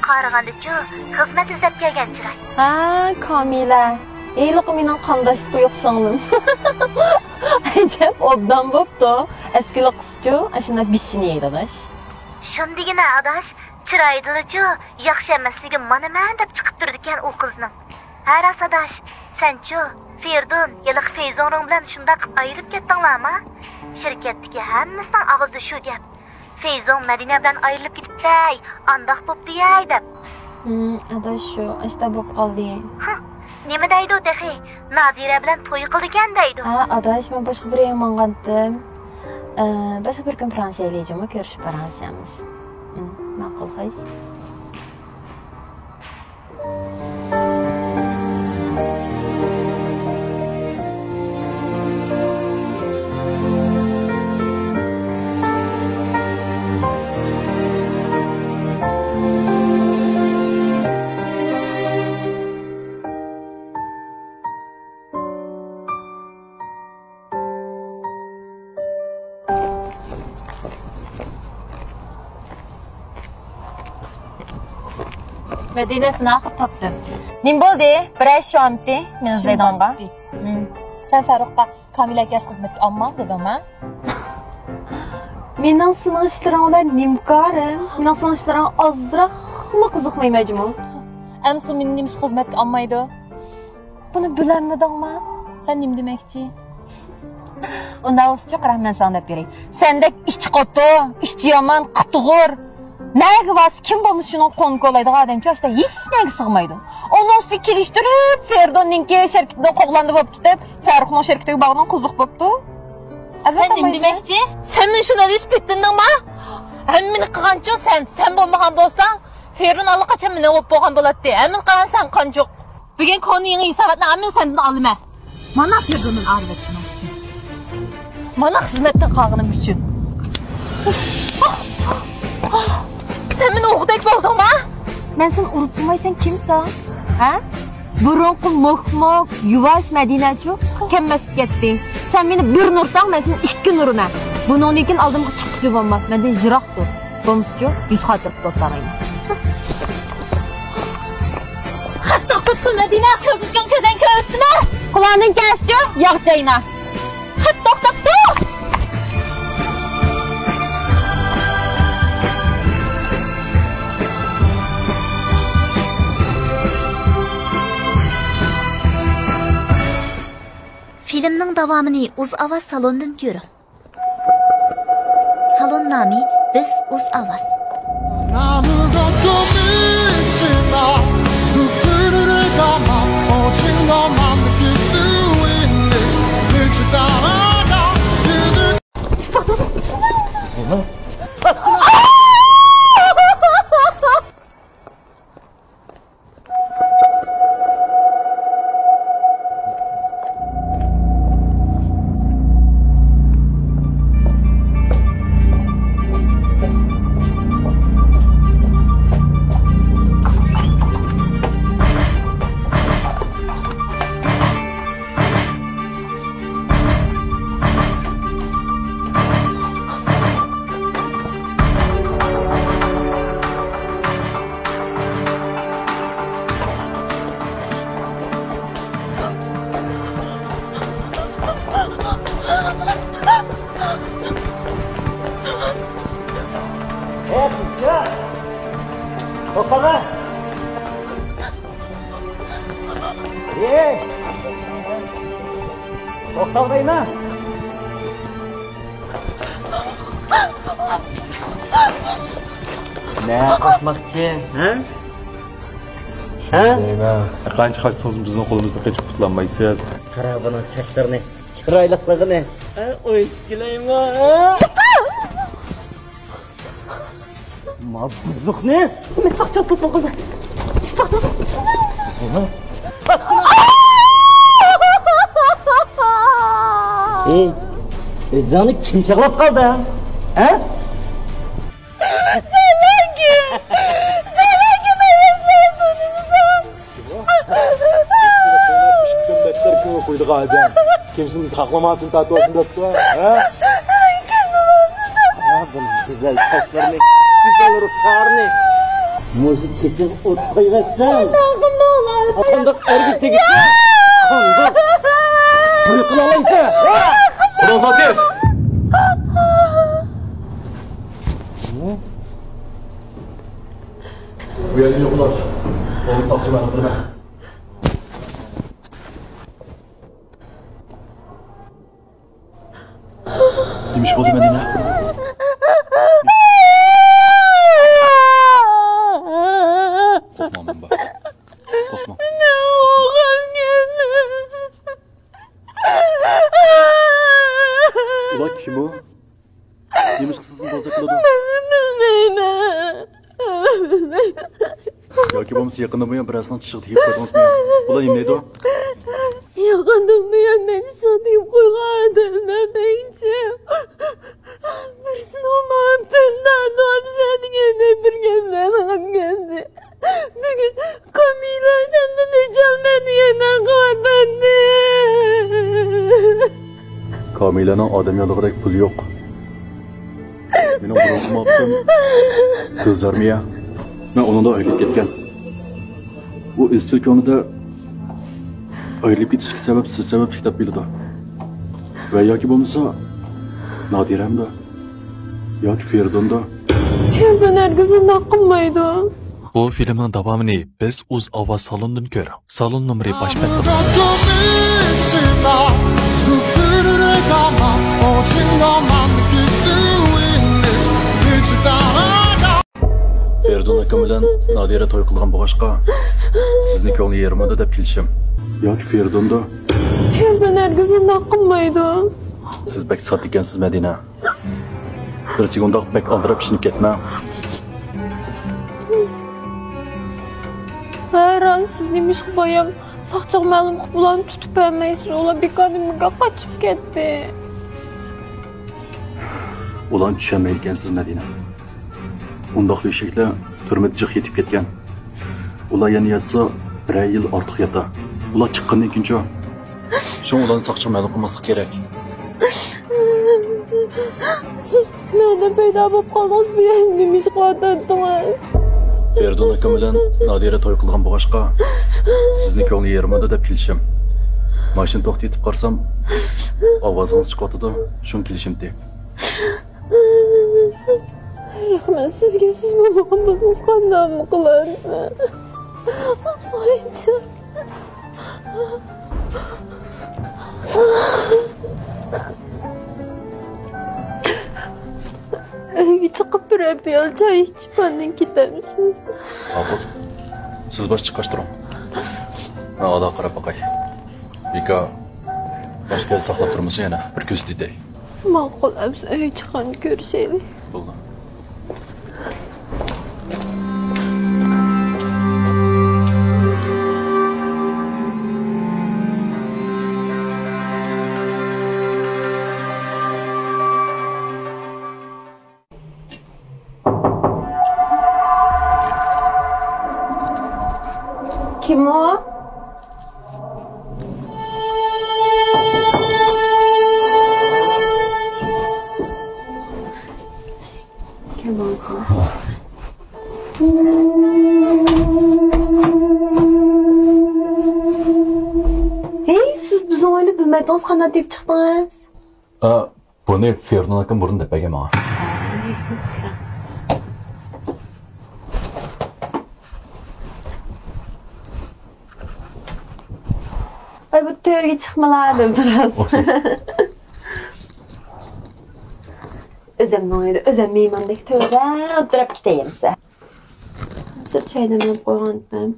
قارىغاندىچۇ، خىزمەت ئىزدەپ كەلگەن چىراي. ھا، كامىلە، ھېلىقى مېنىڭ قانداشلىقى يوق سىڭلىم. ئەجەب ئوبدان بوپتۇ. ئەسكىلا قىزچۇ، ئاشۇنداق بىشىنى يەيدۇ ئاداش. شۇندىگىنە ئاداش، چىرايىدىلىچۇ، ياخشى ئەمەسلىكى مانا مەن دەپ چىقىپ تۇرىدىكەن ئۇ قىزنىڭ. ھە راست ئاداش، سەنچۇ، فېرىدۇن، ھېلىقى فېيزوڭرۇڭ بىلەن شۇنداق قىپ ئايرىلىپ كەتتىڭلارما؟ شىركەتتىكى ھەممىسىنىڭ ئاغزىدا شۇ گەپ. فېيزوڭ مەدىنە بىلەن ئايرىلىپ كېتىپتەي، ئانداق بوپتۇ يەي دەپ. ھىم، ئاداش شۇ، ئاشتا بوپ قالدى. ھا، نېمە دەيدۇ تېخى؟ نادىرە بىلەن توي قىلىدىكەن دەيدۇ. ھا، ئاداش، مەن باشقا بىر يەرگە ماڭغانتىم. ئە، باشقا بىر كۈن پىراڭشەيلى جۇمۇ، كۆرۈشۈپ پاراڭلىشارمىز. ھىم، ماقۇل، خوش. مەدىنە، سېنى ئاخىرى تاپتىم. نېمە بولدى؟ بىرەر ئىش بارمىتى مېنى ئىزدەيدىغانغا؟ ھىم. سەن فاروققا كامىلە ئەكەس خىزمەتكە ئالماڭ دېدىڭما؟ مېنىڭ سېنىڭ ئىشلىرىڭ بىلەن نېمە كارىم؟ مېنىڭ سېنىڭ ئىشلىرىڭغا ئازراقمۇ قىزىقمايمەن جۇمۇ. ئەمسە مېنى نېمىشقا خىزمەتكە ئالمايدۇ؟ بۇنى بىلەلمىدىڭما؟ سەن نېمە دېمەكچى؟ ئۇنداق بولسىچۇ، قارا، مەن ساڭا دەپ بېرەي. سەندەك ئىچى قوتۇر، ئىچى يامان، قىتىغۇر، نەگە بارسا كىم بولمىسا شۇنىڭ قولىنى كولايدىغان ئادەمچۇ ئاشتا ھېچ نەگە سىغمايدۇ. ئۇنىڭ ئۈستىگە كېلىشتۈرۈپ، فېرىدوننىڭكى شىركىتىدىن قوغلاندى بولۇپ كېتىپ، فەرۇقنىڭ شىركىتىگە بارغىنىڭ قىزىق بوپتۇ. سەن نېمە دېمەكچى؟ سەن مېنى شۇنداق دېيىش پېتىندىڭما؟ ھەممىنى قىلغانچۇ سەن، سەن بولمىغان بولساڭ، فېرۇن ئاللىقاچان مېنىڭ بولۇپ بولغان بولاتتى. ھەممىنى قىلغان سەن قانچۇق. بۈگۈن كونا يېڭى ھېساباتنى ھەممىنى سەندىن ئالىمەن. مانا فېرۇندىن ئايرىۋەتكىنىڭ ئۈچۈن. مانا خىزمەتتىن قالغىنىم ئۈچۈن. سەن مېنى ئوغدەك بولدۇڭما؟ مەن سېنى ئۇرۇپ تۇرماي، سەن كىمسەن؟ ھە؟ بۇرۇنقى موك-موك، يۇۋاش مەدىنەچۇ كەممەسكە كەتتى. سەن مېنى بىر نۇرساڭ، مەن سېنى ئىككى نۇرىمەن. بۇنىڭدىن كېيىن ئالدىمغا چىققۇچە بولما. مەندىن يىراق تۇر. بولمىسىچۇ، يۈز خاتىرە توختالايمەن. خەت توختاتقىن مەدىنە، كۆزۈتكەن كۆزەڭ كۆرسىتىمەن. قۇلاقنىڭ كەسچۇ، ياغ چاينا. خەت توختاپتۇ. فىلىمنىڭ داۋامىنى ئۇز ئاۋاز سالوندىن كۆرۈڭ. سالون نامى بىز ئۇز ئاۋاز. ھەي، قىزچاق! توختاڭە! ھەي! توختاۋ دەيمەن. نە قاچماقچى، ھە؟ ھە؟ دەيمەن. قانچە قاچسىڭىزمۇ بىزنىڭ قولىمىزدىن قېچىپ قۇتۇلالمايسىز. قارا بۇنىڭ چاچلىرىنى، چىرايلىقلىقىنى. ھە، ئوينىتىپ كېلەيمۇ؟ ھە؟ ما بۇزۇقنى! مەن ساقچىغا تېلېفون قىلدىم. ساقچىغا. ئېي، ئۆزۈڭنى كىم چاغلاپ قالدى؟ ھە؟ سەنلەرگە! سەنلەرگە مەن ئۆزلەر تونۇمىسام. كىم ئۇ؟ سېنى قويناپ ئىككى كۈن بەتتەر كۈنگە قويىدىغان ئادەم. كىم سېنى تاقلىماقتىن تارتىۋالسۇن دەپتۇ، ھە؟ ھە، بۇنىڭ گۈزەل چاچلىرىنى، گۈزەل رۇخسارنى. مۇشۇ چېچىڭ ئوت قويۇۋەتسەم. قانداق ئەرگە تېگىشسە؟ قانداق توي قىلالايسەن؟ قۇلۇڭ تارتىش! بۇ يەردىن يوقىلاش. بولمىسا ساقچىغا مەلۇم قىلىمەن. نېمە ئىش بولدى، مەدىنە؟ قورقما، مەن بار. قورقما. ئۇلار كىم ئۇ؟ نېمىشقا سىزنى بوزەك قىلىدۇ؟ بىلمەيمەن. ياكى بولمىسا يېقىندىن بۇيان بىرەرسىنىڭ چىشىغا تېگىپ قويدىڭىزمۇ؟ ئۇلار نېمە دەيدۇ؟ يېقىندىن بۇيان مەن چىشىغا تېگىپ قويغان ئادەملەر بەيچە. بىرسىنىڭ ماڭا تىلدا دۇئا دېگەندەك بىر گەپلەرنى قىلىپ كەلدى. بۈگۈن كامىلە سەندىن ئۆچ ئالىمەن دېگەندەك قىلىۋاتاتتى. كامىلەنىڭ ئادەم ياللىغۇدەك پۇلى يوق. مېنىڭ بۇرۇنقى مۇھەببىتىم گۈلزارمىيە. مەن ئۇنىڭدىن ئايرىلىپ كەتكەن. ئۇ ئىزچىل كۆڭلىدە ئايرىلىپ كېتىشكە سەۋەب سىز سەۋەبلىك دەپ بىلىدۇ. ۋە ياكى بولمىسا نادىرەمدۇ؟ ياكى فېرىدۇندۇ؟ فېرىدۇن ھەرگىز ئۇنداق قىلمايدۇ. بۇ فىلىمنىڭ داۋامىنى بىز ئۇز ئاۋاز سالونىدىن كۆرۈڭ. سالون نومۇرى باش بەتتە. فېرىدۇن ئاكام بىلەن نادىرە توي قىلغان بولغاچقا، سىزنى كۆڭلى يېرىمىدۇ دەپ كېلىشىم. ياكى فېرىدۇندۇ؟ فېرىدۇن ھەرگىز ئۇنداق قىلمايدۇ. سىز بەك ساددا ئىكەنسىز، مەدىنە. بىرسىگە ئۇنداق بەك ئالدىراپ ئىشىنىپ كەتمەڭ. ھەرھال سىز نېمىشقا بايام ساقچىغا مەلۇم قىلىپ ئۇلارنى تۇتۇپ بەرمەيسىز؟ ئۇلار بىكاردىن بىكار قاچىپ كەتتى. ئۇلارنى چۈشەنمەيدىكەنسىز، مەدىنە. ئۇنداقلا ئېشەكلەر تۈرمىدە جىق يېتىپ كەتكەن. ئۇلار يەنە ياتسا، بىرەر يىل ئارتۇق ياتار. ئۇلار چىققاندىن كېيىنچۇ؟ شۇڭا ئۇلارنى ساقچىغا مەلۇم قىلماسلىق كېرەك. سىز نەدىن پەيدا بولۇپ قالدىڭىز؟ بۇ يەردە نېمە ئىش قىلىۋاتاتتىڭىز؟ فېرىدۇن ئاكام بىلەن نادىرە توي قىلغان بولغاچقا، سىزنى كۆڭلى يېرىمىدۇ دەپ كېلىشىم. ماشىنا توختىتىپ قارىسام، ئاۋازىڭىز چىقىۋاتىدۇ، شۇڭا كېلىشىمتى. رەھمەت سىزگە، سىز بولمىغان بولسىڭىز قانداقمۇ قىلاتتىم؟ ۋايجان. ئۆيگە چىقىپ بىرەر پىيالە چاي ئىچىپ ئاندىن كېتەمسىز؟ ماقۇل. سىز باش چىقاش تۇرۇڭ. مەن ئالا قاراپ باقاي. بىكا، باشقا يەردە ساقلاپ تۇرمىسۇن يەنە. بىر كۆزىتىۋېتەي. ماقۇل، ئەمىسە ئۆيگە چىققاندا كۆرۈشەيلى. بولدى. كىم ئۇ؟ كىم بولسۇن؟ ھېي، سىز بىزنى ئويلاپ بىلمەيتتىڭىز، قانداق تېپىپ چىقتىڭىز؟ ئا، بۇنى فېرنون ئاكام بۇرۇن دەپ بەرگەن ماڭا. ئاي، بۇ تۆرگە چىقمىلا دەپ تۇراسىز. ئوخشاش. ئۆزۈمنىڭ ئۆيىدە ئۆزۈم مېھماندەك تۆردە ئولتۇرۇپ كېتەي ئەمسە. ھازىر چاي دەملەپ قويغانتىم.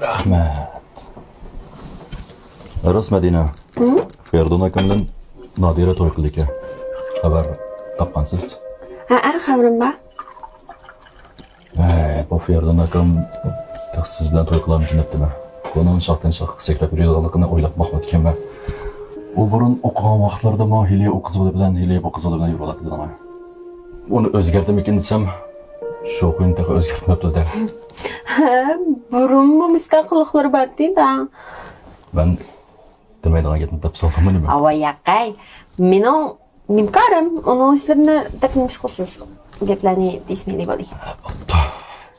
رەھمەت. راست، مەدىنە. ھە؟ فېرىدۇن ئاكام بىلەن نادىرە توي قىلىدىكەن. خەۋەر تاپقانسىز؟ ھەئە، خەۋىرىم بار. ھەي، بۇ فېرىدۇن ئاكام تېخى سىز بىلەن توي قىلارمىكىن دەپتىمەن. بۇنىڭ شاختىن شاخقا سەكرەپ يۈرىدىغانلىقىنى ئويلاپ باقمىدىكەنمەن. ئۇ بۇرۇن ئوقۇغان ۋاقىتلىرىدىمۇ ھېلى ئۇ قىز بىلەن، ھېلى بۇ قىز بىلەن يۈرۈۋاتىدۇ. ئۇنى ئۆزگەرتىمىكىن دېسەم، شۇ خۇيىنى تېخى ئۆزگەرتمەپتۇ دە. ھە، بۇرۇنمۇ مۇشۇنداق قىلىقلىرى بارتى دا. مەن دېمەيدىغان گەپنى دەپ سالدىممۇ نېمە؟ ئاۋاي ياقەي، مېنىڭ نېمە كارىم؟ ئۇنىڭ ئىشلىرىنى دەپ نېمە ئىش قىلىسىز؟ گەپلەرنى دېيىشمەيلى بولدى. بوپتۇ.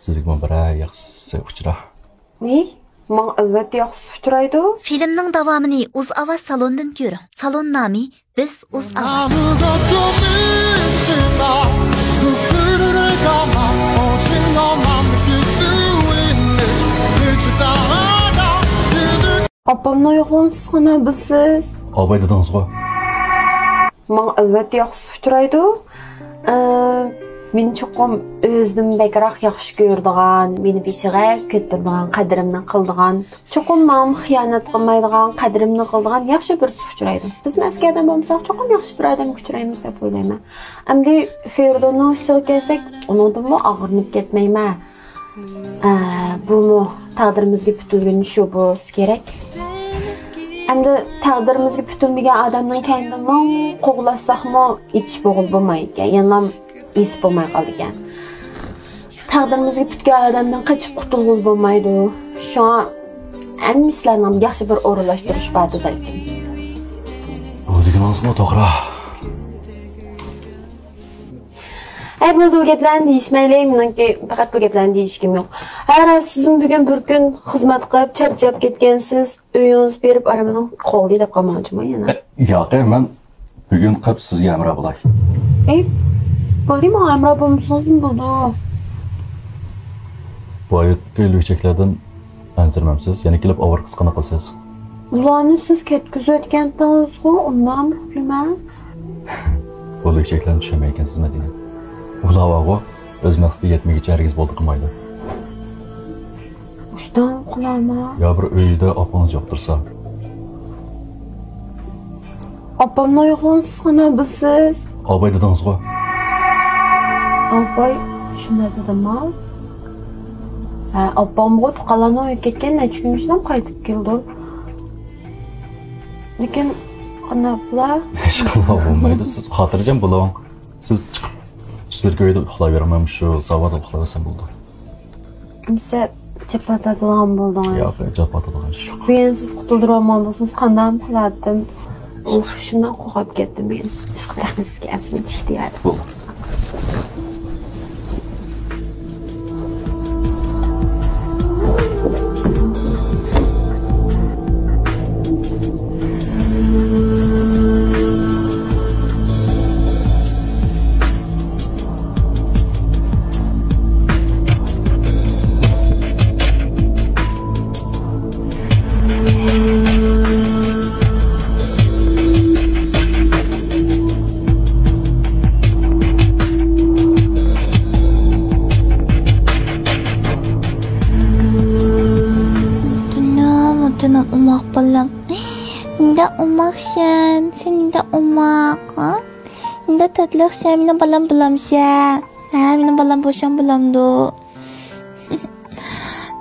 سىزگىمۇ بىرەر ياخشىسى ئۇچرا. ۋىي، ماڭا ئەلۋەتتە ياخشىسى ئۇچرايدۇ. فىلىمنىڭ داۋامىنى ئۇز ئاۋاز سالوندىن كۆرۈڭ. سالون نامى بىز ئۇز ئاۋاز. ئاپامنىڭ يوقلۇقىنى سىز قانداق بىلىسىز؟ ئاباي دېدىڭىزغۇ. ماڭا ئەلۋەتتە ياخشىسى ئۇچرايدۇ. ئە، مېنى چوقۇم ئۆزىدىن بەكرەك ياخشى كۆرىدىغان، مېنى بېشىغا كۆتۈرىدىغان، قەدرىمنى قىلىدىغان، چوقۇم ماڭا خىيانەت قىلمايدىغان، قەدرىمنى قىلىدىغان ياخشى بىرسى ئۇچرايدۇ. بىزمۇ ئەسكى ئادەم بولمىساق، چوقۇم ياخشى بىر ئادەمگە ئۇچرايمىز دەپ ئويلايمەن. ئەمدى فېرىدۇننىڭ ئىشىغا كەلسەك، ئۇنىڭدىنمۇ ئاغرىنىپ كەتمەيمەن. ئە، بۇمۇ تەقدىرىمىزگە پۈتۈلگەن ئىش بولسا كېرەك. ئەمدى تەقدىرىمىزگە پۈتۈلمىگەن ئادەمنىڭ كەينىدىن مىڭ قوغلاشساقمۇ يېتىش بولغىلى بولمايدىكەن. يەنىلا يېسىپ بولماي قالىدىكەن. تەقدىرىمىزگە پۈتكەن ئادەمدىن قېچىپ قۇتۇلغىلى بولمايدۇ. شۇڭا ھەممە ئىشلارنىڭ ياخشى بىر ئورۇنلاشتۇرۇشى باردۇ بەلكىم. بۇ دېگىنىڭىزمۇ توغرا. ھەي، بولدى، بۇ گەپلەرنى دېيىشمەيلى، مېنىڭكى پەقەت بۇ گەپلەرنى دېيىشكۈم يوق. ھە، راست، سىزمۇ بۈگۈن بىر كۈن خىزمەت قىلىپ چارچاپ كەتكەنسىز، ئۆيىڭىزگە بېرىپ ئارام ئېلىڭ، قوغدى دەپ قالماڭچىما يەنە. ئە، ياق، مەن بۈگۈن قىلىپ سىزگە ھەمراھ بولاي. ئەي، بولدى، ماڭا ھەمراھ بولمىسىڭىزمۇ بولىدۇ. بۇ ھاياتتىكى لۈكچەكلەردىن ئەنسىرىمەمسىز؟ يەنە كېلىپ ئاۋارە قىز قانداق قىلىسىز؟ ئۇلارنى سىز كەتكۈزۈۋەتكەنتىڭىزغۇ، ئۇنداقمۇ پۇكلىمەس. بۇ لۈكچەكلەرنى چۈشەنمەيدىكەنسىز، مەدىنە. ئۇلار بارغۇ، ئۆز مەقسىتىگە يەتمىگىچە ھەرگىز بولدى قىلمايدۇ. ئۇشتان قىلارما؟ يا بىر ئۆيدە ئاپىڭىز يوق تۇرسا. ئاپامنىڭ يوقلۇقىنى سىز قانداق بىلىسىز؟ ئاباي دېدىڭىزغۇ. ئاباي شۇنداق دېدىمما؟ ھە، ئاپامغۇ تۇغقانلارنىڭ ئۆيىگە كەتكەن، نەچچە كۈن ئىچىدە قايتىپ كېلىدۇ. لېكىن قانداق بولا؟ ھېچقانداق بولمايدۇ، سىز خاتىرجەم بولۇڭ. سىز چىقىپ ئۈستىدىكى ئۆيدە ئۇخلاۋېرىڭ، مەن مۇشۇ زاۋادا ئۇخلاۋەرسەم بولىدۇ. ئەمسە جاپا تارتىدىغان بولدىڭىز. ياق، جاپا تارتىدىغان ئىش يوق. بۈگۈن سىز قۇتۇلدۇرۇۋالمىغان بولسىڭىز قانداقمۇ قىلاتتىم؟ ئۇھ، شۇنداق قورقۇپ كەتتىم مەن. ئىشقىلىپ رەھمەت سىزگە، ئەمسە مەن چىقىپ كېتىۋەردىم. بولدى. جېنىم، جېنىم، ئوماق بالام. نېدە ئوماقسەن، سەن نېدە ئوماق، ھە؟ نېدە تاتلىقسەن، مېنىڭ بالام بولامسەن. ھە، مېنىڭ بالام بولساڭ بولامدۇ؟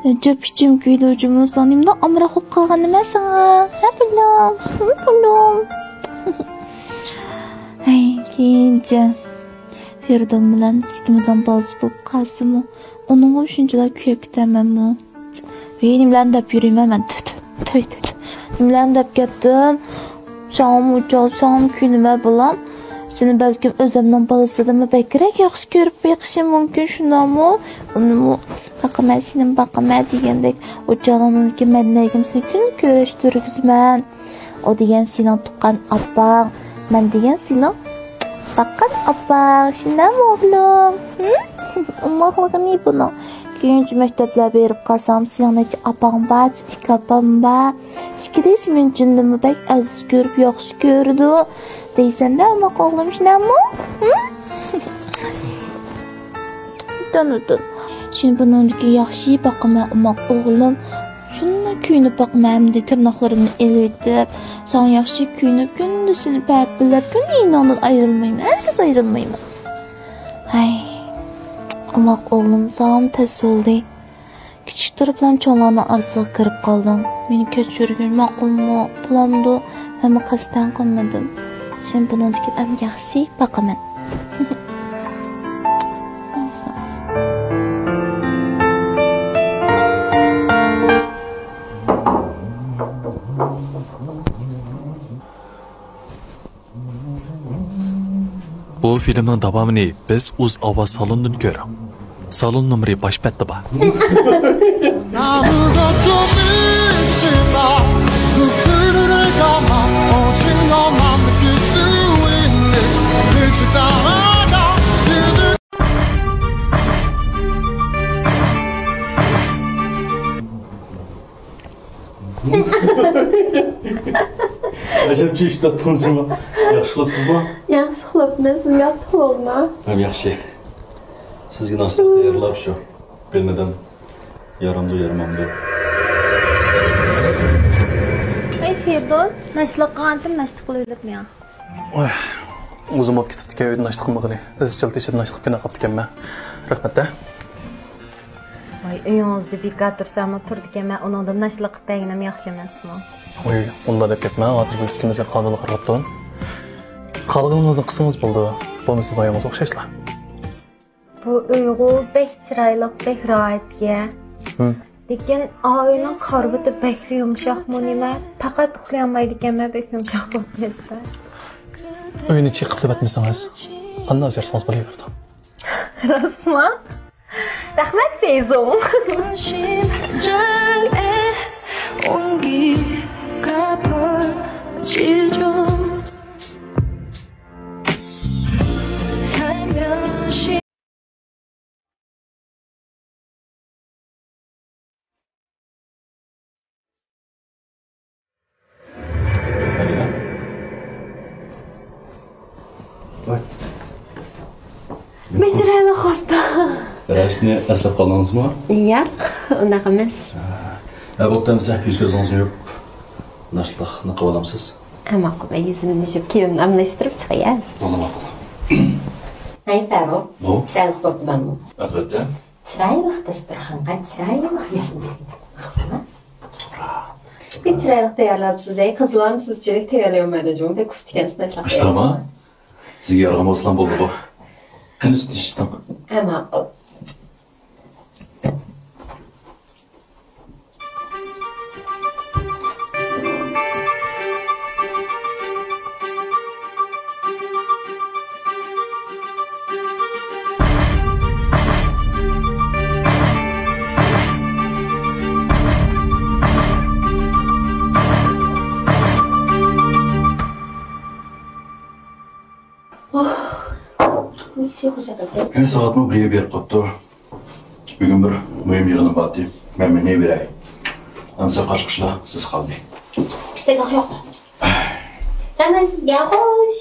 نەچچە پىچىم كۆيدى جۇمۇ ساڭا، نېمىنداق ئامراق بولۇپ قالغان نېمە ساڭا؟ ھە، بالام، ھە، بالام. ھەي، كېيىنچە فېرىدۇن بىلەن ئىككىمىزنىڭ بالىسى بولۇپ قالسىمۇ، ئۇنىڭغا شۇنچىلا كۆيۈپ كېتەمەنمۇ؟ ھېي، نېمىلەرنى دەپ يۈرىمەن مەن؟ تۈ، تۈ، تۈ، تۈ. نېمىلەرنى دەپ كەتتىم؟ ساڭىمۇ ئۇچال، ساڭىمۇ كۆيۈنىمەن بالام. سېنى بەلكىم ئۆزۈمنىڭ بالىسىدىنمۇ بەكرەك ياخشى كۆرۈپ بېقىشىم مۇمكىن، شۇنداقمۇ؟ ئۇنىمۇ باقىمەن، سېنىمۇ باقىمەن دېگەندەك، ئۇچالىڭنىڭكى مەدىنەگىمۇ سېنى كۈن كۆرۈشتۈرگۈزىمەن. ئۇ دېگەن سېنىڭ تۇغقان ئاپاڭ، مەن دېگەن سېنىڭ باققان ئاپاڭ، شۇنداقمۇ ئوغلۇم؟ ھىم؟ ئوماقلىقى نېمە بۇنىڭ؟ كېيىنچە مەكتەپلەر بېرىپ قالسام، سېنىڭ نەچچە ئاپاڭ بار؟ ئىككى ئاپام بار. ئىككىلىسى مېنى چىندىنمۇ بەك ئەزىز كۆرۈپ، ياخشى كۆرىدۇ دەيسەن-دە، ئوماق ئوغلۇم، شۇنداقمۇ؟ ھە؟ ئۆتۈن، ئۆتۈن. شۇنى بۇنىڭدىكى ياخشى باقىمەن، ئوماق ئوغلۇم. شۇنداق كۆيۈنۈپ باقىمەن، ئەمدى تىرناقلىرىمنى ئېلىۋېتىپ، ساڭا ياخشى كۆيۈنۈپ، كۈندە سېنى پەپىلەپ، كۈندە يېنىڭدىن ئايرىلمايمەن، ھەرگىز ئايرىلمايمەن. ھەي، ئوماق ئوغلۇم، ساڭىمۇ تەس بولدى. كىچىك تۇرۇپلا چوڭلارنىڭ ئارىسىغا كىرىپ قالدىڭ. مېنى كەچۈرگىن، ماقۇلمۇ؟ بولامدۇ؟ مەنمۇ قەستەن قىلمىدىم. سەن بۇنىڭدىن كېيىن ئەمدى ياخشى باقىمەن. بۇ فىلىمنىڭ داۋامىنى بىز ئۇز ئاۋاز سالونىدىن كۆرۈڭ. سالون نومۇرى باش بەتتە بار. ئەجەب چۈشتە تۇنجىما. ياخشى قىلىپسىزمۇ؟ ياخشى قىلىپمىز، سىز ياخشى قىلىڭلار. ھەم ياخشى. سىزگە ناشتا تەييارلاپ شۇ. بىلمىدىم. يارامدۇ، يارىمامدۇ. ئەي، فېدون، ناشتىلىق قىلغانتىم، ناشتا قىلىۋېلىپ ماڭا. ئوي، ئۇزۇن بولۇپ كېتىپتىكەن ئۆيدە ناشتا قىلمىغىلى. ئىزچىل تېشىدا ناشتا قىلىپ كېلىپ قاپتىكەنمەن. رەھمەت-دە. ۋاي، ئۆيىڭىزدە بىكار تۇرساممۇ تۇرىدىكەنمەن، ئۇنىڭدىن ناشتىلىق قىلىپ بەرگىنىم ياخشى ئەمەسمۇ؟ ۋاي، ئۇنداق دەپ كەتمە، ھازىر بىز ئىككىمىزگە قانۇنلۇق رەھمەت. خالىغىنىڭىزنى قىلسىڭىز بولىدۇ. بولمىسا سىز ئايىڭىز ئوخشاشلا. بۇ ئۆيغۇ بەك چىرايلىق، بەك راھەتكەن. ھىم. لېكىن ئا ئۆينىڭ كارىۋىتى بەكلا يۇمشاقمۇ نېمە؟ پەقەت ئۇخلىيالمايدىكەنمەن، بەك يۇمشاق بولۇپ كەتسە. ئۆينى چېقىپ تۈگەتمىسىڭىز، قانداق ياشىسىڭىز بولۇۋېرىدۇ. راستمۇ؟ رەھمەت، فېيزۇم. بەك چىرايلىق بوپتۇ. رەشنى ئەسلەپ قالدىڭىزمۇ؟ ياق، ئۇنداق ئەمەس. ھە، بوپتۇ ئەمىسە، يۈز كۆزىڭىزنى يۇيۇپ، ناشتىلىقنى قىلىۋالامسىز؟ ھە، ماقۇل، مەن يۈزۈمنى يۇيۇپ، كىيىمىمنى ئالماشتۇرۇپ چىقاي. بولدى، ماقۇل. ھەي، پەرۇ، بۇ؟ چىرايلىق تۇرۇپتۇ مەنمۇ. ئەلۋەتتە. چىرايلىق داستۇرخانغا چىرايلىق ياسىنىش. بەك چىرايلىق تەييارلاپسىز، ھەي، قىزلارمۇ سىزچىلىك تەييارلىيالمايدۇ جۇمۇ، بەك ئۇستا ئىكەنسىز ناشتىلىق تەييارلاشقا. سىزگە يارىغان بولسىلا بولدىغۇ. قېنى سۈت ئىچىشتىڭ؟ ھە، ماقۇل. ئوھ، نېمىشقا بۇ چاغدا؟ ھە، سائەتمۇ بىرگە بېرىپ قاپتۇ. بۈگۈن بىر مۇھىم يىغىنىم بارتى. مەن مېڭىۋېرەي. ئەمسە قاچقۇچلا سىز قالدى. تېخى يوق. رەھمەت سىزگە، خوش.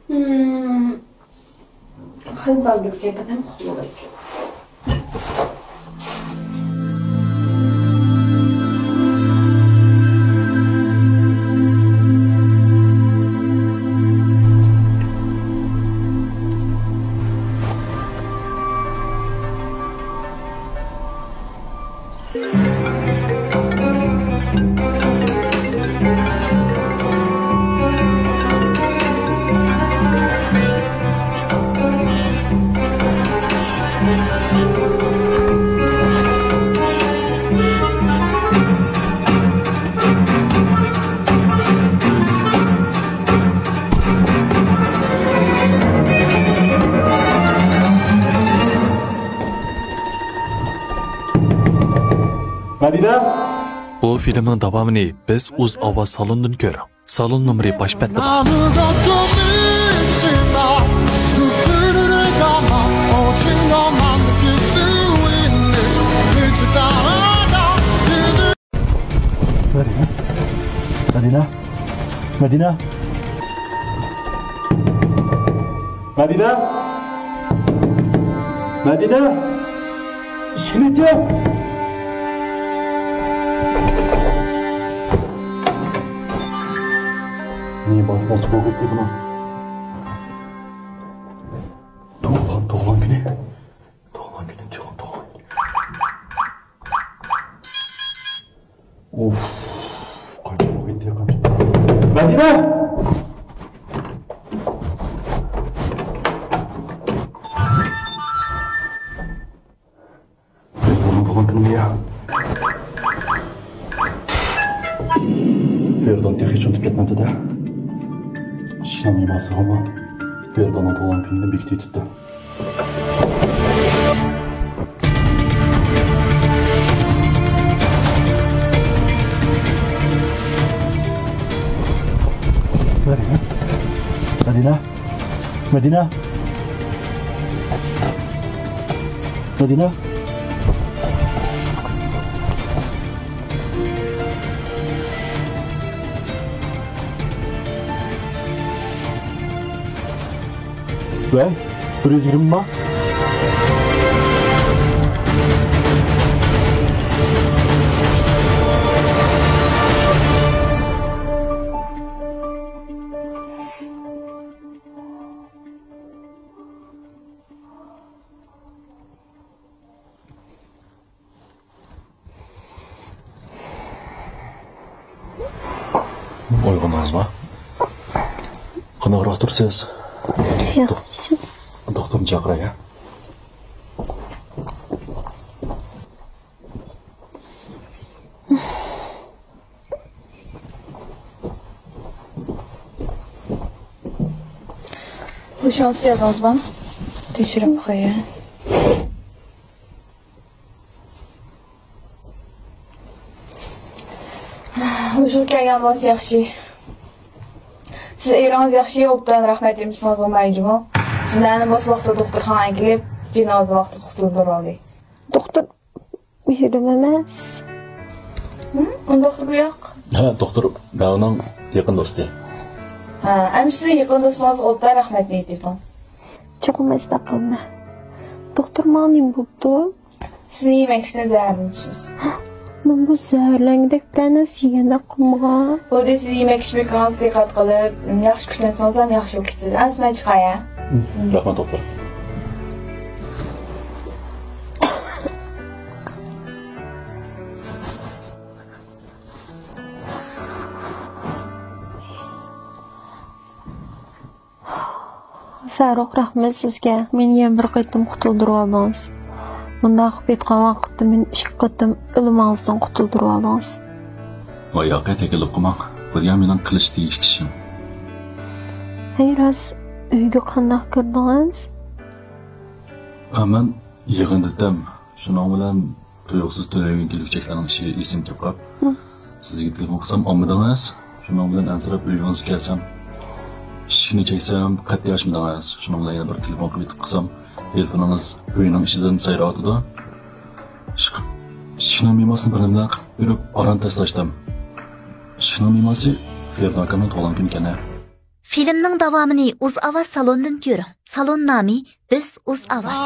ھىم. خېلى بالدۇركەن، بىردەم ئۇخلىغايچۇ. بۇ فىلىمنىڭ داۋامىنى بىز ئۇز ئاۋاز سالونىدىن كۆرۈڭ. سالون نومۇرى باش بەتتە بار. مەدىنە. مەدىنە. مەدىنە. مەدىنە. مەدىنە. ئىشىكنى ئېچىڭ. نېمە باسلاش بولۇپ كەتتى بۇنىڭ؟ تۇغۇلغان، تۇغۇلغان كۈنى. تۇغۇلغان كۈنى، تۇغۇلغان، تۇغۇلغان كۈنى. ئوف. قانچە بولۇپ كەتتى، قانچە. مەدىنە! فېرىداننىڭ تۇغۇلغان كۈنىمۇ يا. فېرىدان تېخىچە ئۇنتۇپ كەتمەپتۇ-دە. ئىشىكنىڭ مىماسىغىمۇ فېرىداننىڭ تۇغۇلغان كۈنىنى بېكىتىۋېتىپتۇ. مەدىنە. مەدىنە. مەدىنە. مەدىنە. ۋەي، بىر يۈز يىگىرمە ما؟ ئويغاندىڭىزمۇ؟ قانداقراق تۇرىسىز؟ ياخشى. دوختۇرنى چاقىراي، ھە؟ ھوشىڭىز كەلدىڭىزمۇ؟ تەكشۈرۈپ قوياي. ھوشىغا كەلگەن بولسا ياخشى. سىز ئېرىڭىز ياخشى، ئوبدان رەھمەت دېمىسىڭىز بولمايدۇ جۇمۇ. سىلەرنى بولسا ۋاقتىدا دوختۇرخانىغا ئەكېلىپ، جېنىڭىزنى ۋاقتىدا قۇتۇلدۇرۇۋالدى. دوختۇر مېھرىم ئەمەس. ھە، ئۇنداقتا بۇ ياق. ھە، دوختۇر مەن ئۇنىڭ يېقىن دوستى. ھە، ئەمىسە يېقىن دوستىڭىزغا ئوبدان رەھمەتنى ئېيتىۋېتىڭ. چوقۇم ئەستەغپىرۇللا. دوختۇر، ماڭا نېمە بوپتۇ؟ سىز يېمەكلىكتىن زەھەرلىنىپسىز. مەن بۇ زەھەرلەنگۈدەك بىرەر نەرسە يېگەندەك قىلمىغان. بولدى، سىز يېمەك ئىچمىكىڭىزگە دىققەت قىلىپ، ياخشى كۈتۈنسىڭىزلا ياخشى بولۇپ كېتىسىز. ئەمىسە مەن چىقاي، ھە؟ رەھمەت، دوختۇر. فاروق، رەھمەت سىزگە. مېنى يەنە بىر قېتىم قۇتۇلدۇرۇۋالدىڭىز. مۇنداق قىلىپ ئېيتقان ۋاقىتتا مېنى ئىككى قېتىم ئۆلۈمىڭىزدىن قۇتۇلدۇرۇۋالدىڭىز. ۋاي ياقى، تەكەللۇپ قىلماڭ. بۇ دېگەن مېنىڭ قىلىشقا تېگىشلىك ئىشىم. ھەي راست، ئۆيگە قانداق كىردىڭىز؟ ئا، مەن يىغىندىتەم. شۇنىڭ بىلەن تۇيۇقسىز تۆلەنگەن كىرگۈچەكلەرنىڭ ئىشى ئېسىمگە كېلىپ قاپ، ھە، سىزگە تېلېفون قىلسام ئالمىدىڭىز. شۇنىڭ بىلەن ئەنسىرەپ ئۆيىڭىزگە كەلسەم، ئىشىكنى چەكسەم قەتئىي ئاچمىدىڭىز. شۇنىڭ بىلەن يەنە بىر تېلېفون قىلىپ قىلسام، تېلېفونىڭىز ئۆينىڭ ئىچىدىن سايراۋاتىدۇ. ئىشىك-، ئىشىكنىڭ مىماسىنى بىر نېمە بىلەن قىلىپ بېرىپ ئاران تەستە ئاچتىم. ئىشىكنىڭ مىماسى فېرىدان ئاكامنىڭ تۇغۇلغان كۈنى ئىكەن. فىلىمنىڭ داۋامىنى ئۇز ئاۋاز سالونىدىن كۆرۈڭ. سالون نامى بىز ئۇز ئاۋاز.